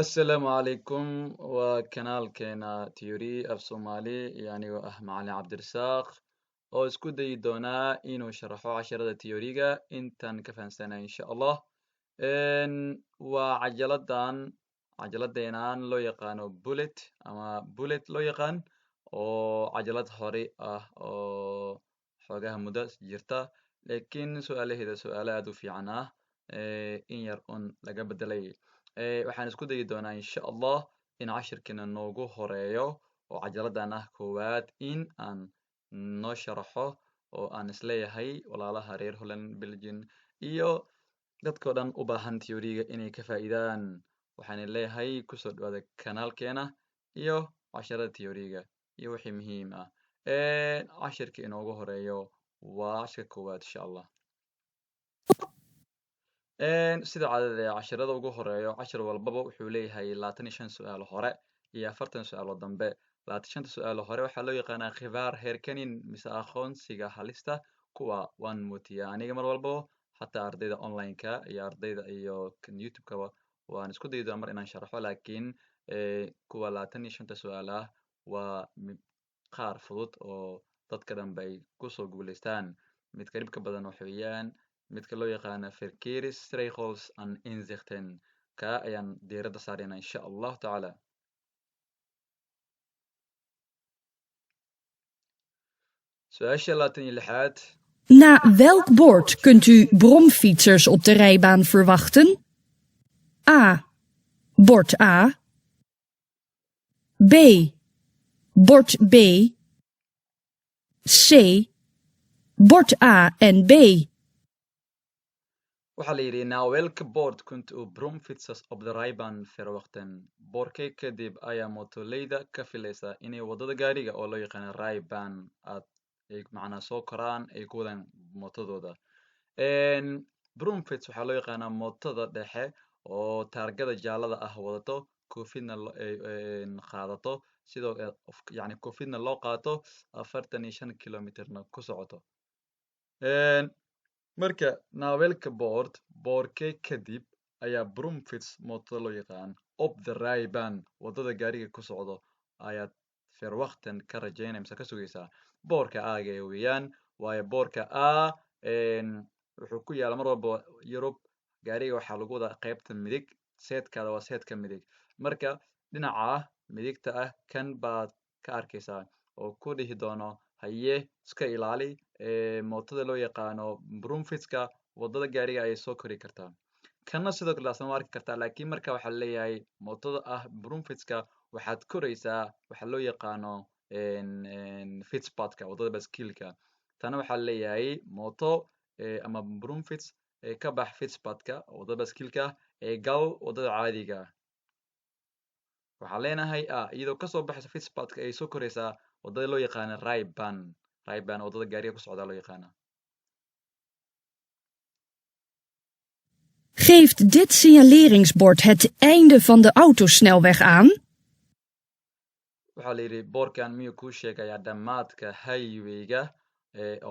Assalaamu calaykum. Waa kanaalkeena Theory af Soomaali iyo anigoo ah Macalin Cabdirasaaq oo isku dayi doonaa inuu sharaxo casharada theoryga intaan ka fahansanay, insha Allah. Waa cajaladan, cajaladeenan loo yaqaano bullet ama bullet loo yaqaan, oo cajalad hore ah oo xoogaha muddo jirta, laakiin su-aalaheeda su-aalo aad u fiican ah, in yar un laga bedelay. Waxaan isku dayi doonaa, insha Allah, in cashirkeena noogu horeeyo oo cajaladan ah koowaad in aan noo sharaxo, oo aan isleeyahay walaalaha reer Holland, Belgium iyo dadkao dhan u baahan theoryga inay ka faa'iidaan. Waxaan leeyahay kusoo dhawaada kanaalkeena iyo casharada theoryga iyo wixii muhiim ah. Cashirka inoogu horeeyo waa cashirka koowaad, insha Allah. Sida caadada ee casharada ugu horeeyo, cashir walbaba wuxuu leeyahay 25 su-aal hore iyo 40 su-aalo dambe. 25-ta su-aalo hore waxaa loo yaqaanaa gevaarherkenning mise aqoonsiga halista. Kuwa waan mutiyaa aniga mar walbaba, xataa ardayda online-ka iyo ardayda iyo YouTube-kaba waan isku dayi doonaa mar inaan sharaxo, laakiin kuwa 25-ta su-aal ah waa qaar fudud oo dadka dhan bay kusoo guuleystaan. Midka dhibka badan waxa weeyaan midka loo yaqaano verkeersregels en inzichten. Ka ayaan diiradda saarayna, insha Allahu tacaala. Su-aasha 26-aad. Na welk bord kunt u bromfietsers op de rijbaan verwachten? A. Bord A. B. Bord B. C. Bord A en B. Waxaa la yidhi: na welk bord kunt u bromfietsers op de rijbaan verwachten? Boorkee kadib ayaa mootoleyda ka filaysaa inay waddada gaariga oo loo yaqaano rijbaan aad ay macnaa soo koraan, ay ku wadaan mootadooda? Bromfiets waxaa loo yaqaanaa mootada dhexe oo taargada jaalada ah wadato, koofidna qaadato, sidoo yani koofidna loo qaato, 45 kilometerna ku socoto. Marka na welk bord, boorkee kadib ayaa bromfiets mootada loo yaqaan op de rijbaan, waddada gaariga ku socdo, ayaad verwachten ka rajaynaya mise ka sugaysaa? Boorka aaga weeyaan, waayo boorka a wuxuu ku yaala mar walba Yurub gaariga waxaa lagu wadaa qaybta midig, seedkaada waa seedka midig. Marka dhinaca midigta ah kan baad ka arkaysaa oo ku dhihi doono: haye, iska ilaali, mootada loo yaqaano bromfietska waddada gaariga ayay soo kori kartaa. Kanna sidoo kale asna waa arki kartaa, laakiin marka waxaa leeyahay mootada ah bromfietska waxaad koraysaa waxaa loo yaqaano fietspadka, waddada baskiilka. Tana waxaa leeyahay mooto ama bromfiets ka bax fietspadka, waddada baskiilka, ee gal waddada caadiga. Waxaan leenahay a, iyadoo kasoo baxaysa fietspadka ay soo koraysaa waddada loo yaqaano rijbaan. Rijbaan waddada gaariga ku socdaa loo yaqaana. Geeft dit signaleringsbord het einde van de autosnelweg aan? Waxaa la yidhi: boorkan miyuu kuu sheegayaa dhammaadka highwayga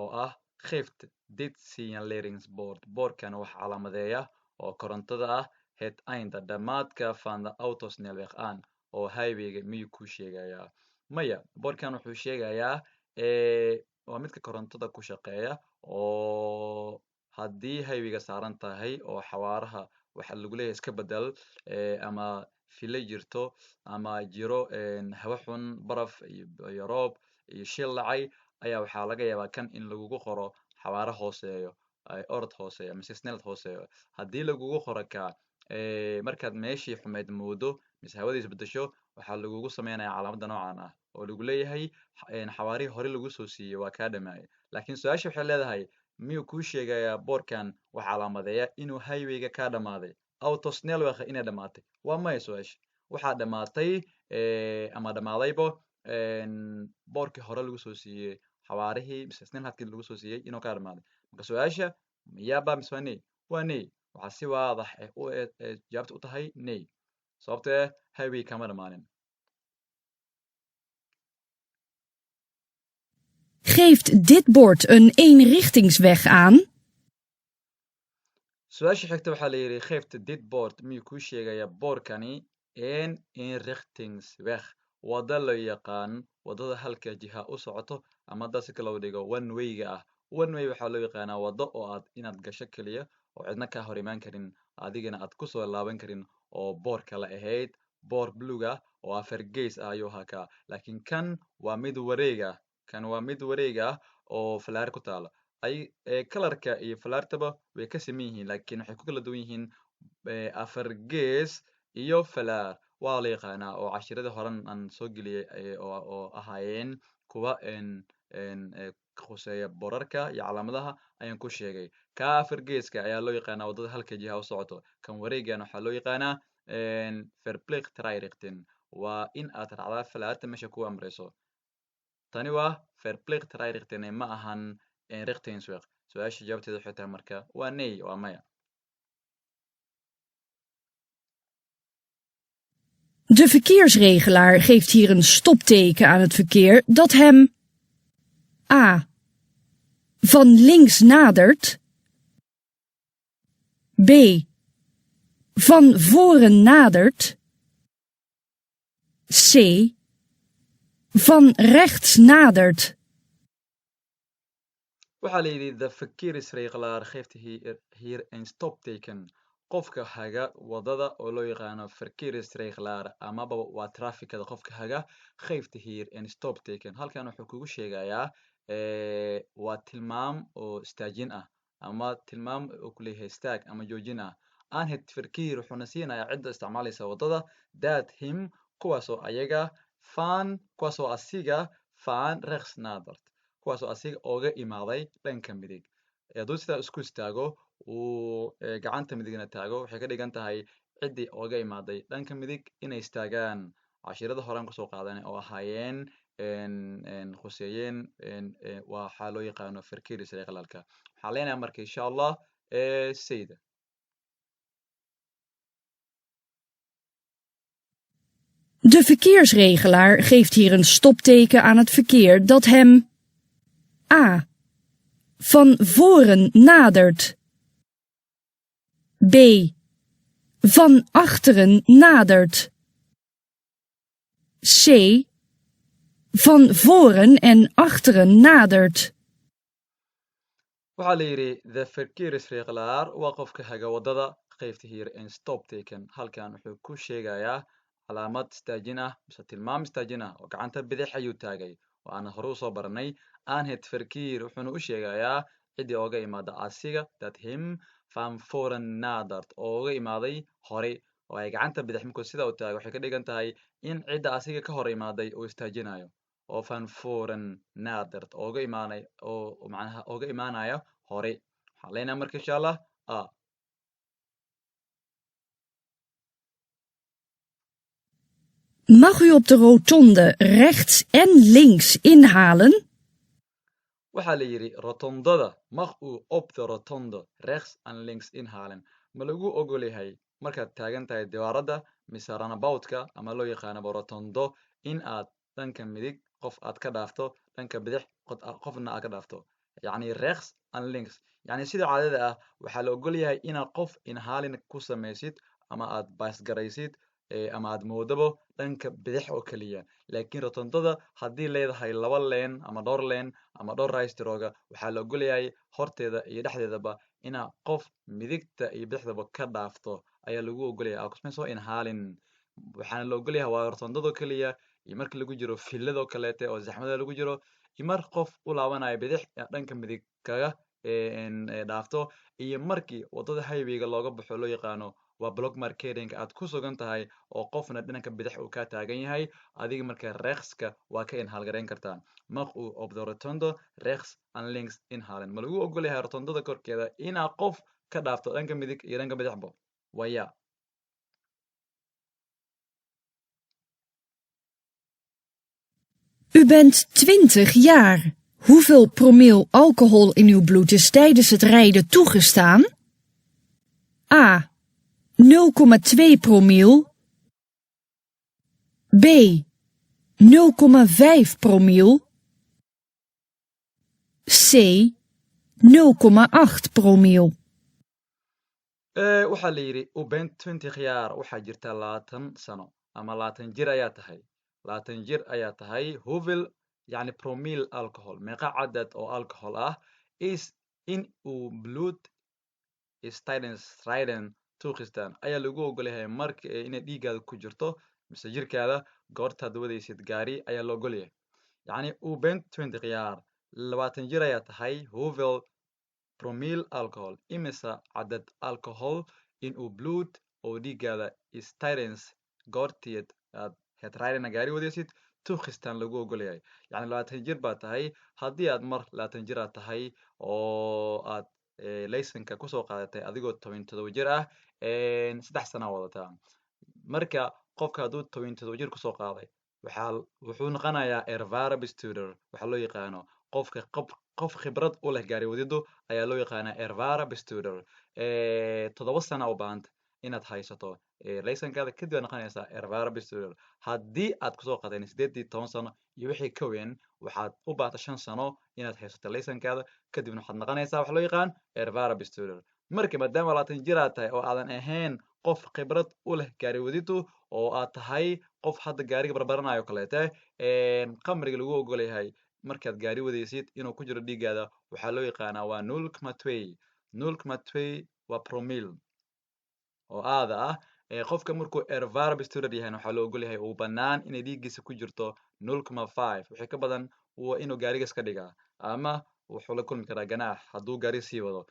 oo ah? Geeft dit signaleringsbord, boorkan wax calaamadeeya oo korontada ah, het einde, dhammaadka, van de autosnelweg aan, oo highwayga miyuu kuu sheegayaa? Maya, boorkan wuxuu sheegayaa waa midka korontada ku shaqeeya, oo haddii highwayga saaran tahay oo xawaaraha waxaa lagu leeyahay iska bedel, ama filo jirto ama jiro hawa xun, baraf iyo roob iyo shil dhacay, ayaa waxaa laga yaabaa kan in lagugu qoro xawaaro hooseeyo, orod hooseeyo mise snelheid hooseeyo. Haddii lagugu qoro ka, markaad meeshii xumeyd moodo mise hawada isbedesho, waxaa lagugu sameynaya calaamadda noocan ah oo lagu leeyahay xawaarihii hore lagu soo siiyey waa kaa dhamaayay. Laakiin su-aasha waxay leedahay: miyuu kuu sheegayaa boorkan wax calaamadeeya inuu highwayga kaa dhamaaday, autosnelweg inay dhamaatay? Waa maya su-aasha. Waxaa dhamaatay ama dhamaadaybo boorkii hore lagu soo siiyey, xawaarihii mise snelheidkii lagu soo siiyey inuu kaa dhamaaday. Marka su-aasha miyaaba mise waa nee? Waa nee. Waxaa si waadax eh u jawaabta u tahay nee, sababto eh highway kama dhamaanin. Geeft dit bord een eenrichtingsweg aan? Su-aasha xigta waxaa la yidhi: geeft dit bord, miyuu kuu sheegayaa boorkani Een eenrichtingsweg, wado loo yaqaan wadada halka jiha u socoto, ama haddaa si kale loo dhigo, one wayga ah. One way waxaa loo yaqaanaa wado oo aad inaad gasho keliya oo cidna kaa hor imaan karin, adigana aad kusoo laaban karin, oo boor kale ahayd, boor buluug ah oo afar gees ah ayuu ahaa kaa. Laakiin kan waa mid wareeg ah, kan waa mid wareeg ah oo falaar ku taalo. Ay kalarka iyo falaartaba way ka siman yihiin, laakiin waxay ku kala duwan yihiin afar gees iyo falaar. Waa la yaqaanaa oo cashiradii horan aan soo geliyey oo ahaayeen kuwa khuseeya borarka iyo calaamadaha ayaan ku sheegay. Ka afar geeska ayaa loo yaqaanaa waddada halka jiha u socoto. Kan wareegana waxaa loo yaqaanaa verplicht rijrichting. Waa in aad raacdaa falaarta meesha ku amrayso. Tani waa verplicht rijrichting, ma ahan eenrichtingsweg. Su-aasha jawaabteeda waxay tahay marka waa nee, waa maya. De verkeersregelaar geeft hier een stopteken aan het verkeer dat hem A. van links nadert, B. van voren nadert, C. van rechts nadert. Waxaa la yidhi: de verkeersregelaar geeft hier een stopteken. Qofka haga wadada oo loo yaqaano verkeersregelaar, amaba waa trafficada qofka haga, geeft hier een stopteken, halkan wuxuu kugu sheegayaa waa tilmaam oo istaajin ah, ama tilmaam oo kuleeyahay istaag ama joojin ah. Aan het verkeer, wuxuuna siinayaa cidda isticmaalaysa wadada, dat hem, kuwaasoo ayaga, van, kuwaasoo asiga, van rechts nadert, kuwaasoo asiga ooga imaaday dhanka midig. Hadduu sidaa isku istaago, uu gacanta midigna taago, waxay ka dhigan tahay ciddii ooga imaaday dhanka midig inay istaagaan. Cashirada horaan kusoo qaadanay oo ahaayeen khuseeyeen waxaa loo yaqaano verkeersregelaarka. Waxaan leenahay marka, insha Allah, sayda. De verkeersregelaar geeft hier een stopteken aan het verkeer dat hem A. van voren nadert, B. van achteren nadert, C. van voren en achteren nadert. Waxaa la yidhi: de verkeersregelaar, waa qofka haga wadada, geeft hier een stopteken, halkan wuxuu ku sheegayaa calaamad istaajin ah mise tilmaam istaajin ah, oo gacanta bidix ayuu taagay oo aan hore usoo baranay. Aan het verkeer, wuxuuna u sheegayaa ciddii ooga imaada asiga, dat hem van voren nadert, oo uga imaaday hore, oo ay gacanta bidix markuu sidaa u taago, waxay ka dhigan tahay in cidda asiga ka hor imaaday uu istaajinayo, oo van voren nadert, ooga imaanay, oo macnaha ooga imaanaya hore. Waxaan leenahay marka, insha Allah, A. Mag u op de rotonde rechts en links inhalen? Waxaa la yidhi: rotondada, mag u op de rotonde rechts en links inhalen? Ma lagu ogol yahay markaad taagan tahay diyaaradda mise roundabout-ka ama loo yaqaanaba rotondo in aad dhanka midig qof aad ka dhaafto, dhanka bidix qofna aad ka dhaafto? Yacni rechts en links. Yacni sida caadada ah waxaa la ogol yahay inaad qof inhaalin ku samaysid ama aad baasgaraysid ama aad moodabo dhanka bidix oo keliya. Laakiin rotondada haddii leedahay laba leen ama dhowr leen ama dhowr rijstrook, waxaa la ogol yahay horteeda iyo dhexdeedaba inaad qof midigta iyo bidixdaba ka dhaafto ayaa lagu ogol yahay, aad ku samayso inhaalin. Waxaana la ogol yahay waa rotondado keliya, iyo marka lagu jiro filadoo kaleete oo zaxmada lagu jiro, iyo mar qof u laabanayo bidix dhanka midig kaga dhaafto, iyo markii waddada highwayga looga baxo, loo yaqaano waa blokmarkering, aad ku sugan tahay oo qofna dhanka bidix uu kaa taagan yahay, adiga marka rechtska waa ka inhaalgareyn kartaa. Mag u op de rotonde rechts en links inhalen? Ma lagu ogol yahay rotondada korkeeda inaad qof ka dhaafto dhanka midig iyo dhanka bidixba? Waya. U bent 20 jaar. Hoeveel promil alcohol in uw bloed is tijdens het rijden toegestaan? A. 0,2 promiel. B. 0,5 promiel. C. 0,8 promiel. Waxaa la yidhi u bent 20 jaar, waxaa jirta 20 sano ama 20 jir ayaa tahay, 20 jir ayaa tahay. Hoeveel yani promille alcohol, meeqa cadad oo alcohol ah is in uw bloed is tijdens rijden toegestaan ayaa lagu ogol yahay marka inay dhiiggaada ku jirto mise jirkaada goortaad wadaysid gaari ayaa la ogol yahay. Yacni u bent 20 jaar, 20 jir ayaa tahay. Hoeveel promille alcohol, imisa cadad alcohol in uw bloed oo dhiiggaada is tijdens goortied aad het rijden gaari wadaysid toegestaan lagu ogol yahay. Yacni 20 jir baa tahay, haddii aad mar 20 jir aad tahay oo aad laysanka kusoo qaadatay adigoo 17 jir ah, 3 sana wadataa. Marka qofka hadduu 17 jir kusoo qaaday, waxaa wuxuu noqonayaa ervaren bestuurder. Waxaa loo yaqaano qofka qof khibrad u leh gaari wadidu ayaa loo yaqaanaa ervaren bestuurder. 7 sana u baahanta inaad haysato laysankaada, kadib aad noqonaysaa ervaren bestuurder. Haddii aad kusoo qaadayn 18 sano iyo wixii ka weyn, waxaad u baahata 5 sano inaad haysato laysankaada, kadibna waxaad noqonaysaa waxa loo yaqaan ervaren bestuurder. Marka maadaama 20 jir aad tahay oo aadan ahayn qof khibrad u leh gaari wadidu oo aad tahay qof hadda gaariga barbaranayo kaleete, qamriga lagu ogol yahay markaad gaari wadaysid inuu ku jiro dhiiggaada waxaa loo yaqaanaa waa 0,2. 0,2 waa promille oo aada ah. Qofka markuu ervaren bestuurder yahayna waxaa loo ogol yahay uu bannaan inay dhiiggiisa ku jirto 0,5. Wixii ka badan waa inuu gaariga iska dhigaa ama wuxuu la kulmi karaa ganaax hadduu gaari sii wado.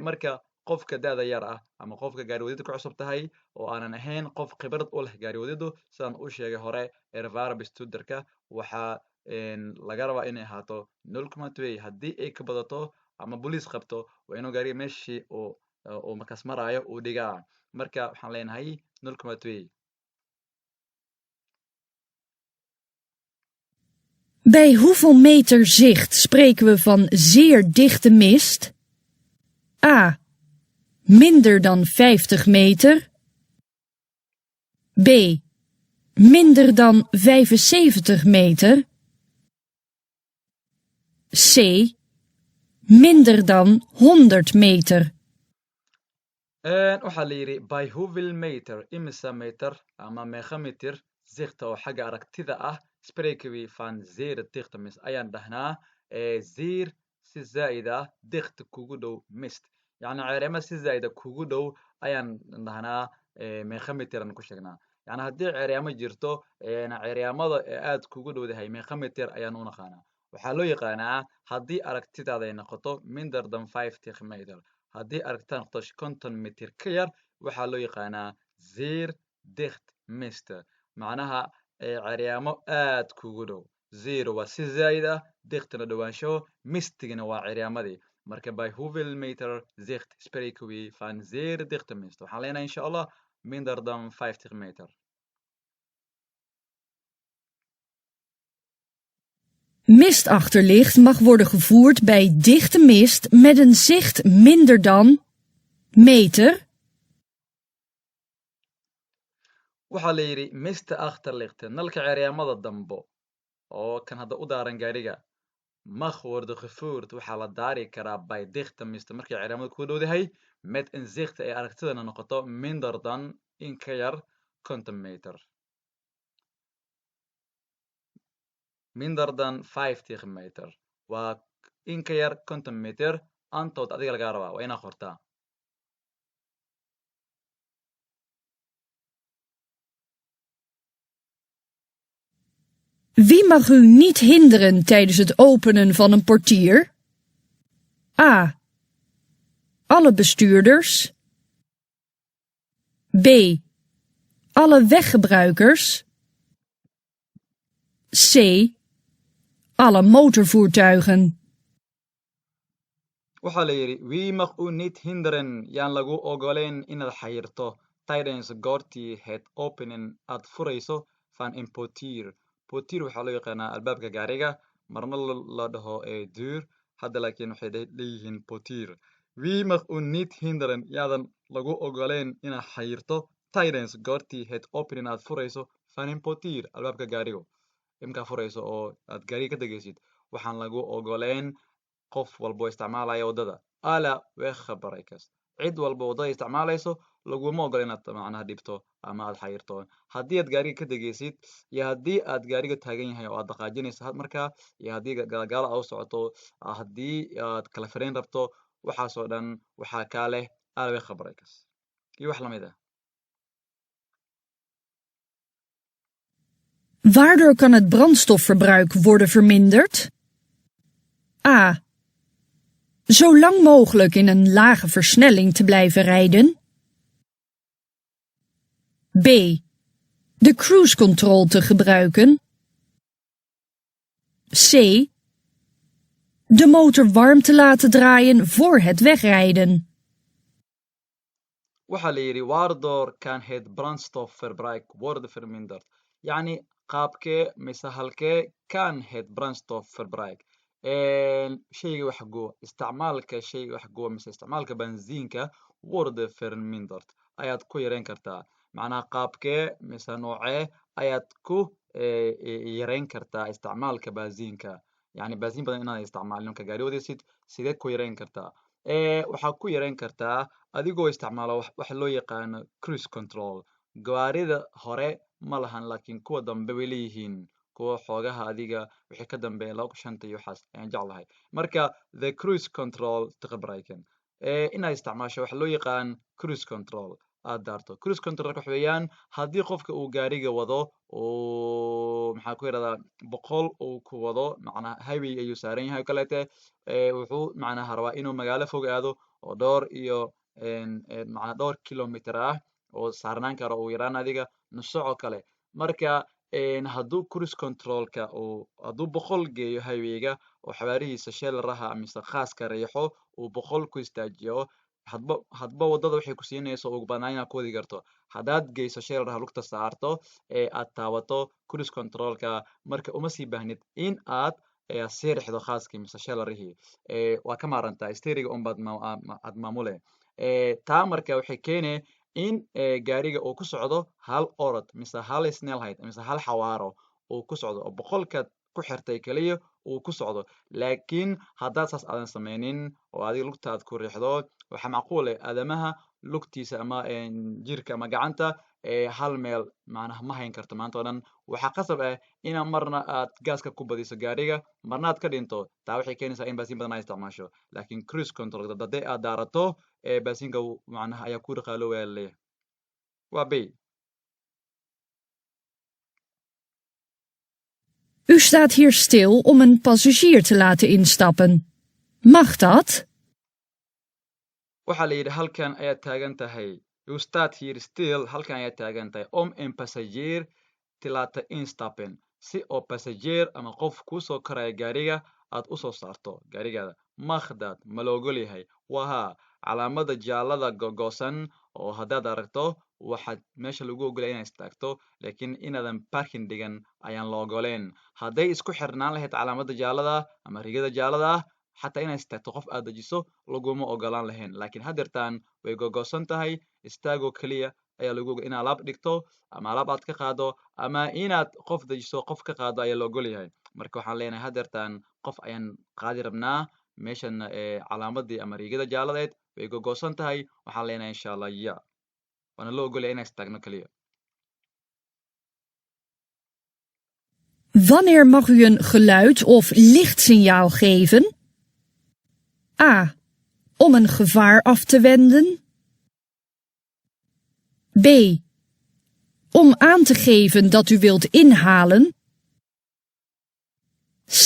Marka qofka da'da yar ah ama qofka gaari wadida ku cusub tahay oo aanan ahayn qof khibrad u leh gaari wadidu, sidaan u sheegay hore, ervaren bestuurderka waxaa laga rabaa inay ahaato 0,2. Haddii ay ka badato ama boliis qabto, waa inuu gaariga meeshii uu markaas maraayo uu dhigaa. Marka waxaan leenahay 0,2. Bij hoeveel meter zicht spreken we van zeer dichte mist? A. Minder dan 50 meter. B. Minder dan 75 meter. C. Minder dan 100 meter. Waxaa la yidhi bij hoeveel meter, imisa meter ama meeqa mitir zicht oo xagga aragtida ah spreken we van zeer dichte mist ayaan dhahnaa, zeer si zaa'id ah, dicht kugu dhow, mist yacni ceerema si zaa'id ah kugu dhow ayaan dhahnaa. Meeqa mitir aan ku sheegnaa? Yani haddii ceeryaamo jirto, ceeryaamada ee aad kugu dhowdahay meeqa mitir ayaan u naqaanaa? Waxaa loo yaqaanaa haddii aragtidaada ay noqoto minder dan 50 meter, haddii aragtida noqoto 50 mitir ka yar, waxaa loo yaqaanaa zeer dicht mist, macnaha ceeryaamo aad kugu dhow. Zeer waa si zaa'id ah, dichtna dhowaansho, mistigna waa ceeryaamadii. Marka bij hoeveel meter zicht spreken we van zeer dichte mist? Waxaan leenahay insha Allah minder dan 50 meter. Mistachterlicht mag worden gevoerd bij dichte mist met een zicht minder dan meter. Waxaa la yidhi mista achterlicht, nalka ceeryaamada dambo oo kan hadda u daaran gaariga, mag worden gevoerd, waxaa la daari karaa bij dichte mist, markay ceeryaamada kugu dhowdahay, met een zicht ay aragtidana noqoto minder dan, in ka yar 50 meter, minder dan 50 meter waa in ka yar 50 meter. Antood adiga lagaa rabaa waa inaa qortaa. Wie mag u niet hinderen tijdens het openen van een portier? A. Alle bestuurders. B. Alle weggebruikers. C. Alle motorvoertuigen. Waxaa la yidhi wie mag u niet hinderen, yaan lagu ogoleyn inaad xayirto, tijdens goortii het openen aad furayso van een portier. Portier waxaa loo yaqaanaa albaabka gaariga, marna la dhaho deur, hadda laakiin waxay leeyihiin portier. Wie mag u niet hinderen, yaadan lagu ogoleyn inaad xayirto, tijdens goortii het openen aad furayso van een portier, albaabka gaariga imkaa furayso oo aad gaariga ka degaysid, waxaan lagu ogoleyn qof walbo isticmaalaya waddada. Alle weggebruikers, Cid walba waddada isticmaalayso laguma ogola inaad macnaha dhibto ama aad xayirto. Haddii aad gaariga ka degaysid iyo haddii aad gaariga taagan yahay oo aad dhaqaajinayso markaa, iyo haddii gaalagaala aad u socoto, haddii aad kala firayn rabto, waxaas oo dhan waxaa kaa leh alle weggebruikers iyo wax lamid ah. Waardoor kan het brandstofverbruik worden verminderd? A. Zo lang mogelijk in een lage versnelling te blijven rijden. B. De cruise control te gebruiken. C. De motor warm te laten draaien voor het wegrijden. Waxaa la yidhi: waardoor kan het brandstofverbruik worden verminderd? Yacni qaabkee mise halkee kan het brandstofverbruik, shayga wax guba, isticmaalka shayga wax guba mise isticmaalka benziinka, worden verminderd, ayaad ku yareyn kartaa? Macnaha qaabkee mise noocee ayaad ku yareyn kartaa isticmaalka benziinka? Yani benziin badan inaad isticmaalin marka gaari wadaysid, sidee ku yareyn kartaa? Waxaa ku yareyn kartaa adigoo isticmaalo waxa loo yaqaano cruise control. Gawaarida hore ma lahan, laakiin kuwa dambe way leeyihiin, kuwa xoogaha adiga wixii ka dambeeya 2005-ta iyo waxaas ayaan jeclahay. Marka the cruise control te gebruiken, inaad isticmaasho waxa loo yaqaan cruise control, aad daarto cruise control. Waxa weeyaan haddii qofka uu gaariga wado uu, maxaa ku yidhahdaa, 100 uu ku wado, macnaha highway ayuu saaran yahay o kaleete, wuxuu macnaha rabaa inuu magaalo fog aado oo dhowr iyo macnaa dhowr kilometer ah oo saarnaan karo ugu yaraan adiga nus sac oo kale. Marka hadduu cruise controlka uu hadduu 100 geeyo highwayga oo xawaarihiisa sheelaraha mise khaaska riixo, uu 100 ku istaajiyo, hadba waddada waxay ku siinayso ugu badnaan inaad ku wadi karto. Haddaad geyso sheelaraha, lugta saarto ee aad taabato cruise controlka, marka uma sii baahnid in aad sii rixdo khaaskii mise sheelarihii. Waa ka maarantaa, steeringa unbaad aad maamule. Taa marka waxay keene in gaariga uu ku socdo hal orod mise hal snelheid mise hal xawaaro uu ku socdo oo 100-kaad ku xirtay keliya uu ku socdo. Laakiin haddaad saas aadan sameynin oo adiga lugta aad ku riixdo, waxaa macquul eh aadamaha lugtiisa ama jirka ama gacanta hal meel macnaha ma hayn karto maanta o dhan. Waxaa qasab ah inaa marna aad gaaska ku badiso gaariga, marna aad ka dhinto. Taa waxay keenaysaa in baasiin badan aad isticmaasho. Laakiin cruise control haddii aad daarato, baasiinka macnaha ayaa ku dhaqaaloobaya laleeyahay. Waa B. U staat hier stil om een passagier te laten instappen. Mag dat? Waxaa la yidhi: halkan ayaad taagan tahay, u staat hier stil, halkan ayaad taagan tahay, om een passagier te laten instappen, si oo passagier ama qof kusoo koraya gaariga aad usoo saarto gaarigaada. Mag dat, ma la ogol yahay? Waha calaamada jaalada gogosan oo haddaad aragto, waxaad meesha lagu ogolaya inaad istaagto, laakiin inaadan parking dhigan ayaan la ogoleen. Hadday isku xirnaan lahayd calaamada jaalada ama rigada jaalada ah, xataa inaad istaagto qof aad dejiso laguma ogolaan lahayn. Laakiin haddeertaan way gogosan tahay, istaagoo keliya ayaa lagu ogol. In alaab dhigto ama alaab aad ka qaado ama inaad qof dejiso, qof ka qaado ayaa la ogol yahay. Marka waxaan leenahay haddeertaan qof ayaan qaadi rabnaa, meeshan calaamadii ama riigada jaaladeed way gogosan tahay. Waxaan leenahay insha Allah ja, waana loo ogolyahay inaan istaagno keliya. Wanneer mag u een geluid of lichtsignaal geven? A. Om een gevaar af te wenden. B. Om aan te geven dat u wilt inhalen.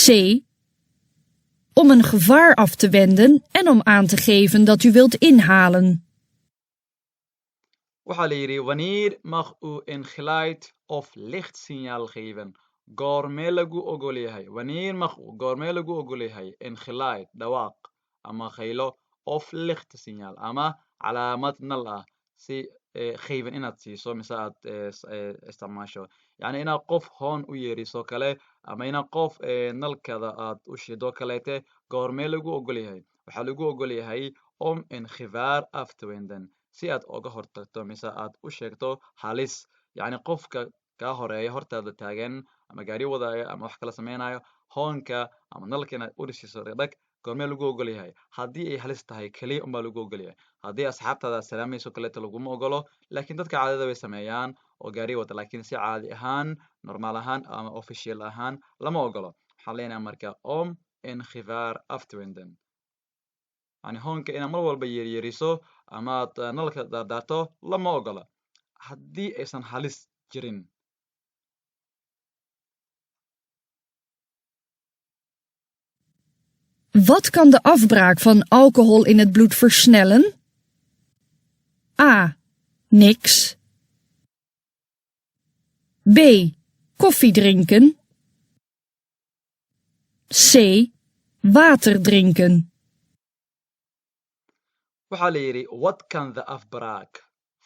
C. Om een gevaar af te wenden en om aan te geven dat u wilt inhalen. Waxaa la yidhi: wanneer mag u een geluid of lichtsignaal geven? Goormee lagu ogol yahay, wanneer mag u, goormee lagu ogol yahay, een geluid, dhawaaq ama khaylo, of lichtsignaal ama calaamad nal ah si geven, inaad siiso mise aad isticmaasho? Yacni inaad qof hoon u yeeriso kale ama inaad qof nalkada aad u shido kaleete, goormee lagu ogol yahay? Waxaa lagu ogol yahay om een gevaar af te wenden, si aad oga hortagto mise aad u sheegto halis. Yacni qofka kaa horeeya, hortaada taagan ama gaari wadaayo ama wax kala sameynayo, hoonka ama nalka inaad u dhisiso dhagdhag. Goormee lagu ogol yahay? Haddii ay halis tahay keliya unbaa lagu ogol yahay. Haddii asxaabtaada aad salaamayso kaleeto laguma ogolo, laakiin dadka caadada way sameeyaan oo gaari wata, laakiin si caadi ahaan, normaal ahaan ama official ahaan lama ogolo. Waxaan leenahay marka om een gevaar af te wenden, yani hoonka inaad mar walba yeeryeriso ama aad nalka daardaarto lama ogola haddii aysan halis jirin. Wat kan de afbraak van alcohol in het bloed versnellen? A. Niks. B. Koffie drinken. C. Water drinken. Waxaa la yidhi, what can the afbraak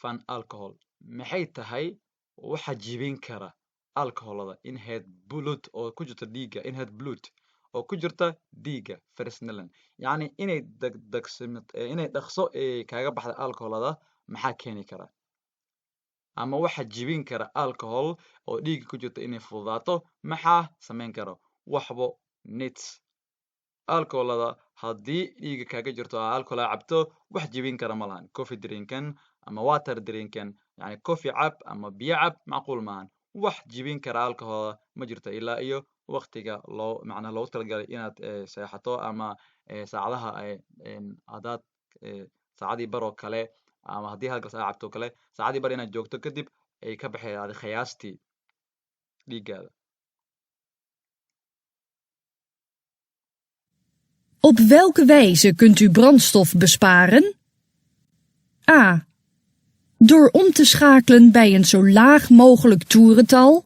van alcohol, maxay tahay waxa jibin kara alcoholada, in het bloed oo ku jirta dhiigga, in het bloed oo ku jirta dhiigga, versnellen, yacni inay degdegsimid, inay dhaqso kaaga baxda alcoholada maxaa keeni kara, ama waxa jibin kara alcohol oo dhiigga ku jirta inay fududaato maxaa samayn kara? Waxbo, niets. Alcoholada haddii dhiigga kaaga jirto aa alcohol aa cabto, wax jibin kara ma lahan. Coffee drinkan ama water drinkan, yani coffee cab ama biyo cab, macquul maahan. Wax jibin kara alcoholada ma jirto ilaa iyo waqtiga loo macnaha loogu talagalay inaad seexato ama saacadaha hadaad saacadii bar oo kale ama haddii hal glass aa cabto oo kale, saacadii bar inaad joogto kadib ay ka baxeen adi khiyaastii dhiiggaada. Op welke wijze kunt u brandstof besparen? A. Door om te schakelen bij een zo laag mogelijk toerental.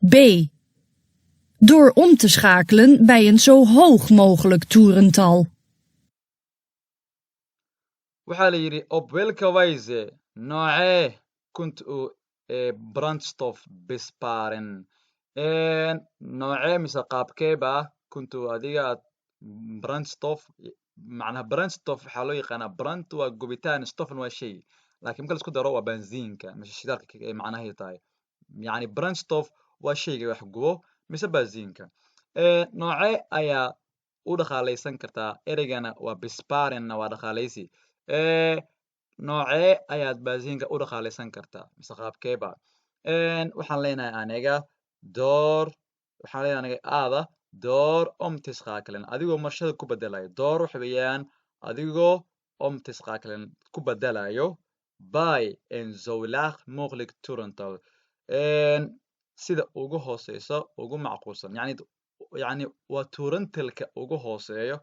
B. Door om te schakelen bij een zo hoog mogelijk toerental. Waxaa la yidhi, op welke wijze, noocee, kunt u brandstof besparen, noocee mise qaabkeeba, kunt u adiga aad brandstof, macnaha brandstof waxaa loo yaqaanaa, brand waa gubitaan, stofna waa shay, laakiin marka la isku daro waa benziinka mise shidaalka ay macnaheedu tahay. Yani brandstof waa shayga wax gubo mise benziinka. Noocee ayaa u dhaqaalaysan kartaa? Ereygana waa besparenna, waa dhaqaalaysi. Noocee ayaad baasiinka u dhaqaalaysan kartaa mise qaabkeeba? Waxaan leenahay aniga door, waxaan leenahay aniga aada door om te schakelen, adigoo marshada ku bedelayo. Door waxa weeyaan adigoo om te schakelen ku bedelayo by een zo laag mogelijk toerental, sida ugu hooseyso ugu macquulsan, yani waa tuurantalka ugu hooseeyo,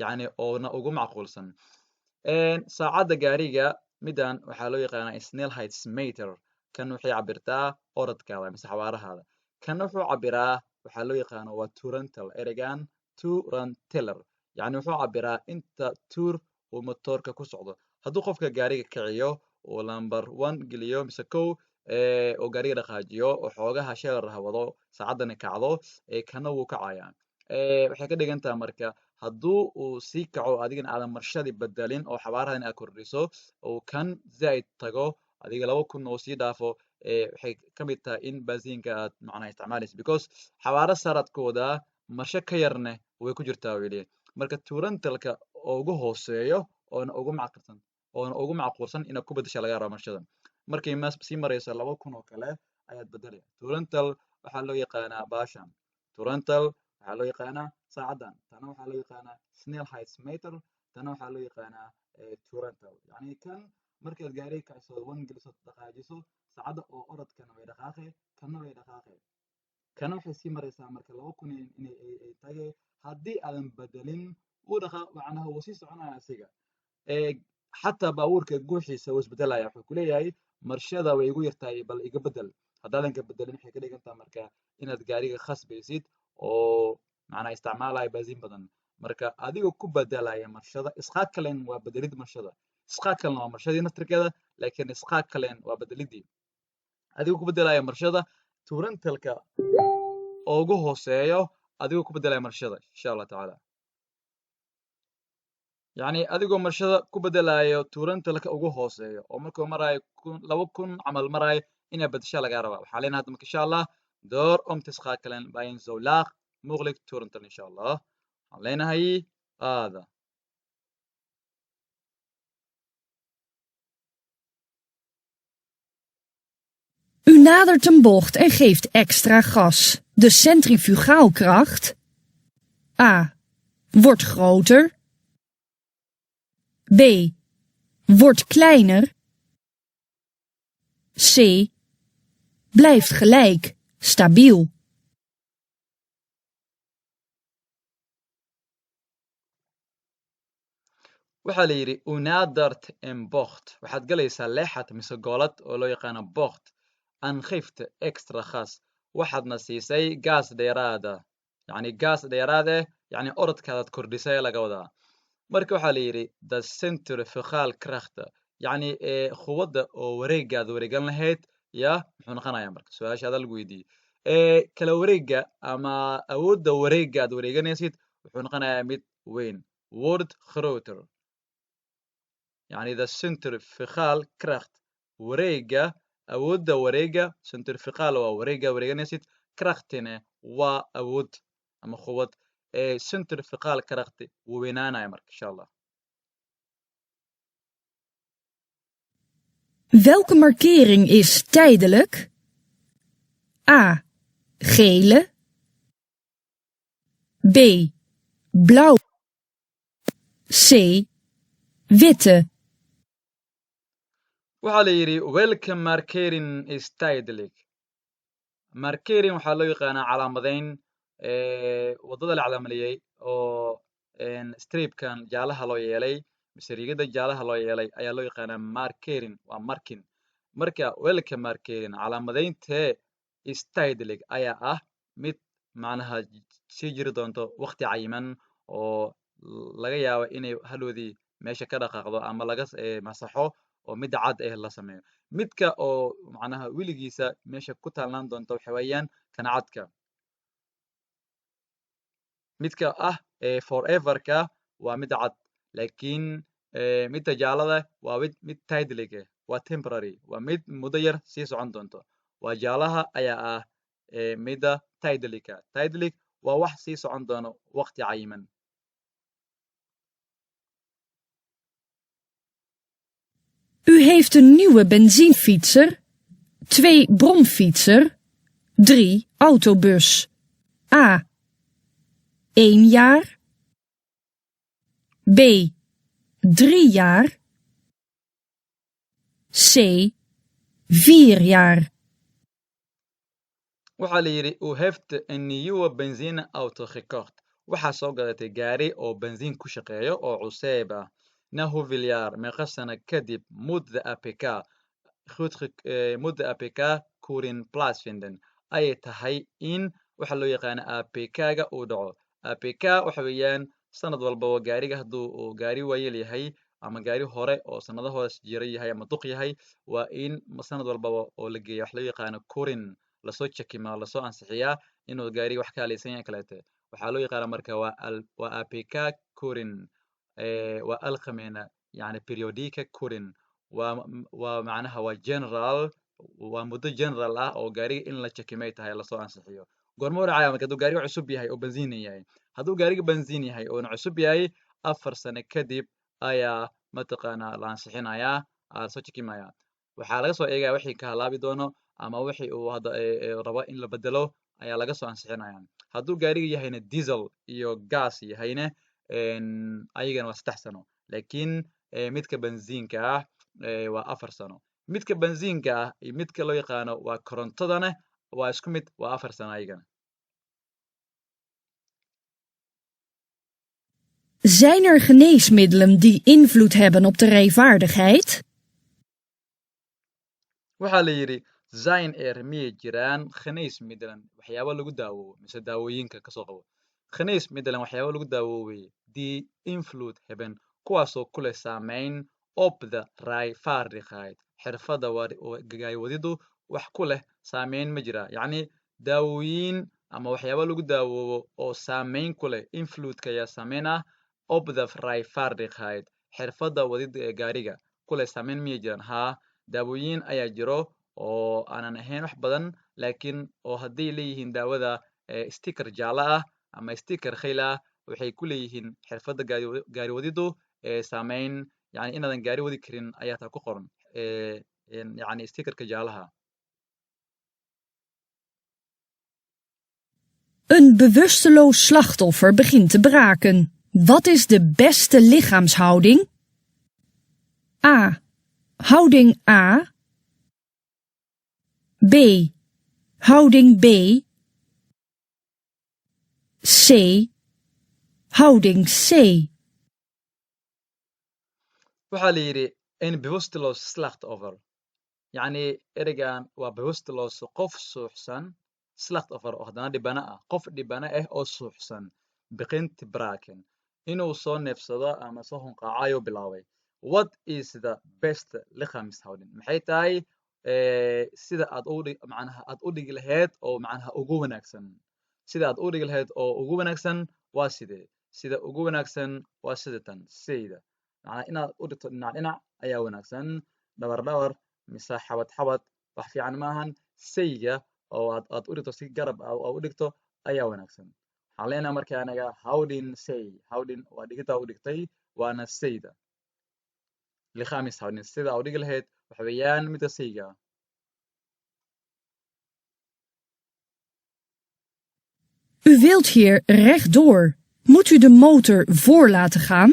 yani oona ugu macquulsan. Saacadda gaariga midan waxaa loo yaqaanaa snellheitsmeter. Kan waxay cabirtaa orodkaada mise xawaarahaada. Kan wuxuu cabiraa waxaa loo yaqaano waa turantal, ereygan turanteller, yani wuxuu cabiraa inta tuur uu motoorka ku socdo. Hadduu qofka gaariga kiciyo uu number one geliyo mise kow oo gaariga dhaqaajiyo oo xoogaha sheelar wado, saacaddana kacdo, kana wuu kacayaa. Waxay ka dhigan tahay marka hadduu uu sii kaco adigana aadan marshadii bedelin oo xawaarahan aad kordhiso oo kan zaa'id tago adiga 2000 oo sii dhaafo, waxay ka mid tahay in baasiinka aad macnaha isticmaalayso, because xawaaro saraad ku wadaa, marsho ka yarne way ku jirtaa weli. Marka tuurantalka ugu hooseeyo oona ugu macquulsan, oona ugu macquulsan inaad ku bedesha laga rabaa marshada. Markay sii marayso 2000 oo kale ayaad bedelaya. Tuurantal waxaa loo yaqaanaa baashan, tuurantal waxaa loo yaqaanaa saacaddan, tana waxaa loo yaqaanaa snellheitsmeter, tana waxaa loo yaqaanaa tuurantal. Yani kan markaad gaariga kacso, one geliso, dhaqaajiso, saacadda oo orodkana way dhaqaaqe, kana way dhaqaaqe, kana waxay sii maraysaa marka 2000 inay ay tage. Haddii aadan bedelin wuu dhaqaa, macnaha wuu sii soconaya asiga. Xataa baabuurka guuxiisa wuu isbedelaya, wuxuu kuleeyahay marshada way igu yartahay, bal iga bedel. Haddaadan ka bedelin waxay ka dhigan tahay marka inaad gaariga khasbaysid oo macnaha isticmaalaya baasiin badan. Marka adigoo ku bedelaya marshada, isqaakalen waa bedelid marshada, isqaakalen waa marshadii naftirkeeda, laakiin isqaakalen waa bedelidii adigoo ku bedelaya marshada tuurantalka ugu hooseeyo, adigoo ku bedelaya marshada insha Allah tacaala. Yani adigoo marshada ku bedelayo tuurantalka ugu hooseeyo oo markuu maraayo 2000 camal maraayo inaad bedeshaa lagaa rabaa. Waxaa leenahay hadda marka insha Allah door om te schakelen bij een zo laag mogelijk toerental insha Allah. Waxaan leenahay aada. U nadert een bocht en geeft extra gas. De centrifugaalkracht A. Wordt groter. B. Wordt kleiner. C. Blijft gelijk, stabiel. Waxaa la yidhi u nadert een bocht, waxaad galaysaa leexad mise goolad oo loo yaqaano bocht, en geeft extra gas, waxaadna siisay gaas dheeraada, yacni gaas dheeraade, yacni orodkaadaad kordhisay laga wadaa. Marka waxaa la yidhi de centrifugaalkracht, yacni quwadda oo wareegaad wareegan lahayd ya muxuu noqonayaa? Marka su-aashaada lagu weydiiyey kala wareega ama awoodda wareega aad wareeganaysid wuxuu noqonayaa mid weyn, wordt groter, yani de centrifugaalkracht, wareega, awoodda wareega. Centrifugaal waa wareega wareeganaysid, krachtina waa awood ama quwad. Centrifugaalkracht wuu weynaanaya marka, insha Allah. Welke markering is tijdelijk? A. Gele. B. Blauw. C. Witte. Waxaa la yidhi welke markering is tijdelijk? Markering waxaa loo yaqaanaa calaamadeyn, waddada la calaamadeeyey oo streepkan jaalaha loo yeelay mise riigada jaalaha loo yeelay ayaa loo yaqaanaa markering, waa marking. Marka welke markering, calaamadeynte, is tijdelijk ayaa ah mid macnaha sii jiri doonto waqti cayiman oo laga yaabo inay hadhoodii meesha ka dhaqaaqdo ama laga masaxo oo midda cad eh la sameeyo? Midka oo macnaha weligiisa meesha ku taalnaan doonto waxa weeyaan kan cadka. Midka ah foreverka waa midda cad, laakiin midda jaalada waa mid tijdelijk eh, waa temporary, waa mid muddo yar sii socon doonto. Waa jaalaha ayaa ah midda tijdelijka. Tijdelijk waa wax sii socon doono waqti cayiman. U heeft een nieuwe benzinefietser, 2 bromfietser, 3 autobus. A. 1 jaar. B. 3 jaar. C. 4 jaar. Waxaa la yidhi u heeft een nieuwe benzineauto gekocht, waxaa soo gadatay gaari oo benziin ku shaqeeyo oo cuseeb ah. Na hoeveel jaar, meeqa sano kadib, moet de APK goed moet de APK keuring plaatsvinden, ayay tahay in waxa loo yaqaano APK-ga uu dhaco? APK waxa weeyaan sanad walbaba gaariga hadduu uu gaari waayeel yahay ama gaari hore oo sanado hore jira yahay ama duq yahay, waa in sanad walbaba oo la geeya wax loo yaqaano keuring, lasoo checkimaa, lasoo ansixiyaa inuu gaariga wax ka halaysan yahay kaleete. Waxaa loo yaqaana marka waa APK keuring, waa algemene yani periodieke keuring, waa macnaha waa general, waa muddo general ah oo gaariga in la checkimay tahay, lasoo ansixiyo. Goorma u dhacaya marka? Hadduu gaariga cusub yahay oo benziin yahay. Hadduu gaariga benziin yahay oona cusub yahay, 4 sano kadib ayaa mataqaanaa la ansixinayaa, lasoo checkimaya. Waxaa laga soo eegaya wixii ka halaabi doono ama wixii uu hadda rabo in la bedelo ayaa laga soo ansixinaya. Hadduu gaariga yahayna diesel iyo gas yahayna, ayagana waa 3 sano, laakiin midka benziinka ah waa 4 sano. Midka benziinka ah iyo midka loo yaqaano waa korontadana waa isku mid, waa 4 sano ayagana. Zijn er geneesmiddelen die invloed hebben op de rijvaardigheid? Waxaa la yidhi zijn er, miyay jiraan, geneesmiddelen, waxyaabo lagu daawoobo mise daawooyinka kasoo qabo, geneesmiddelen, waxyaabo lagu daawoobay, die invloed hebben, kuwaasoo ku leh saameyn, op de rijvaardigheid, xirfadda gaariwadidu wax ku leh saameyn ma jira? Yacni daawooyin ama waxyaabo lagu daawoobo oo saameyn ku leh, invloedka ayaa saameyn ah, op de rijvaardigheid, xirfadda wadida ee gaariga ku leh saameyn miyay jiraan? Haa, daawooyin ayaa jiro oo aanan ahayn wax badan, laakiin oo hadday leeyihiin daawada sticker jaalo ah ama sticker khayl ah. Waxay ku leeyihiin xirfadda gaari wadidu saameyn, yani inaadan gaari wadi karin ayaa taa ku qoran, yani stickerka jaalaha. Een bewusteloos slachtoffer begint te braken. Wat is de beste lichaamshouding? A. Houding A. B. Houding B. C. Houding C. Waxaa la yidhi een bewusteloos slachtoffer, yacni ereygan waa bewusteloos, qof suuxsan, slachtoffer oo haddana dhibana ah, qof dhibana ah oo suuxsan, begint te braken, inuu soo neefsado ama soo hunqaaco ayuu bilaabay. What is the best lichaamshouding? Maxay tahay sida aad u dhig, macnaha aad u dhigi lahayd oo macnaha ugu wanaagsan? Sida aad u dhigi lahayd oo ugu wanaagsan waa sidee? Sida ugu wanaagsan waa sida tan, sayda, macnaha inaad u dhigto dhinac dhinac ayaa wanaagsan. Dhabar dhabar mise xabad xabad wax fiican maahan. Sayga oo aad u dhigto si garab ah oo u dhigto ayaa wanaagsan. Waxaan leenahay marka anaga houding C. Houding waa dhigida u dhigtay, waana sayda. Lichaamshouding, sida u dhigi lahayd waxa weeyaan midda sayga. U wilt hier rechtdoor. Moet u de motor voor laten gaan?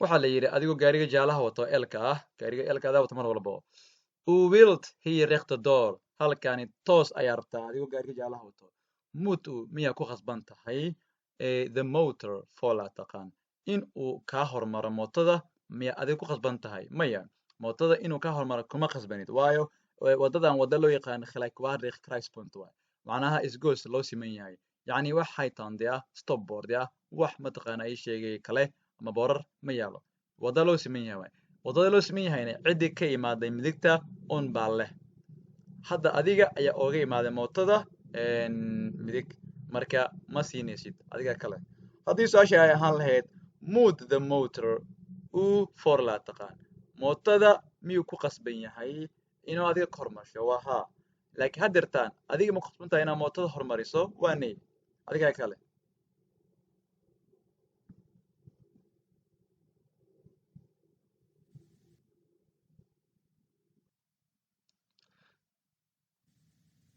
Waxaa la yidhi adigoo gaariga jaalaha wato, L-ka ah, gaariga L-ka adaa wato mar walbo, u wilt hier rechtdoor, halkani toos ayaa rabtaa adigoo gaariga jaalaha wato. Moet u, miyaa ku khasban tahay de motor voor laten gaan, in uu kaa hormaro mootada, miyaa adiga ku khasban tahay? Maya, mootada inuu kaa hormaro kuma khasbanid, waayo wadadan wada loo yaqaano gelijkwaardig kruispunt waay, macnaha isgoos loo siman yahay, yacni wax haytande ah, stopbord ah, wax mataqaana ay sheegay kale ama boorar ma yaalo. Wada loo siman yahay waay. Wadada loo siman yahayna ciddii ka imaaday midigta un baa leh. Hadda adiga ayaa ooga imaaday mootada midig, marka ma siinaysid adiga kale. Haddii su-aasha ay ahaan lahayd moet de motor u voor laten gaan, mootada miyuu ku qasban yahay inuu adiga ka hormarsho? Waa haa. Laakiin haddeertaan adiga ma ku qasban tahay inaad mootada hormariso? Waa nee, adiga kale.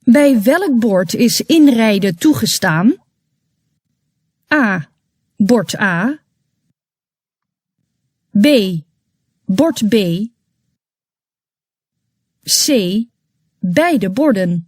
Bij welk bord is inrijden toegestaan? A. Bord A. B. Bord B. C. Beide borden.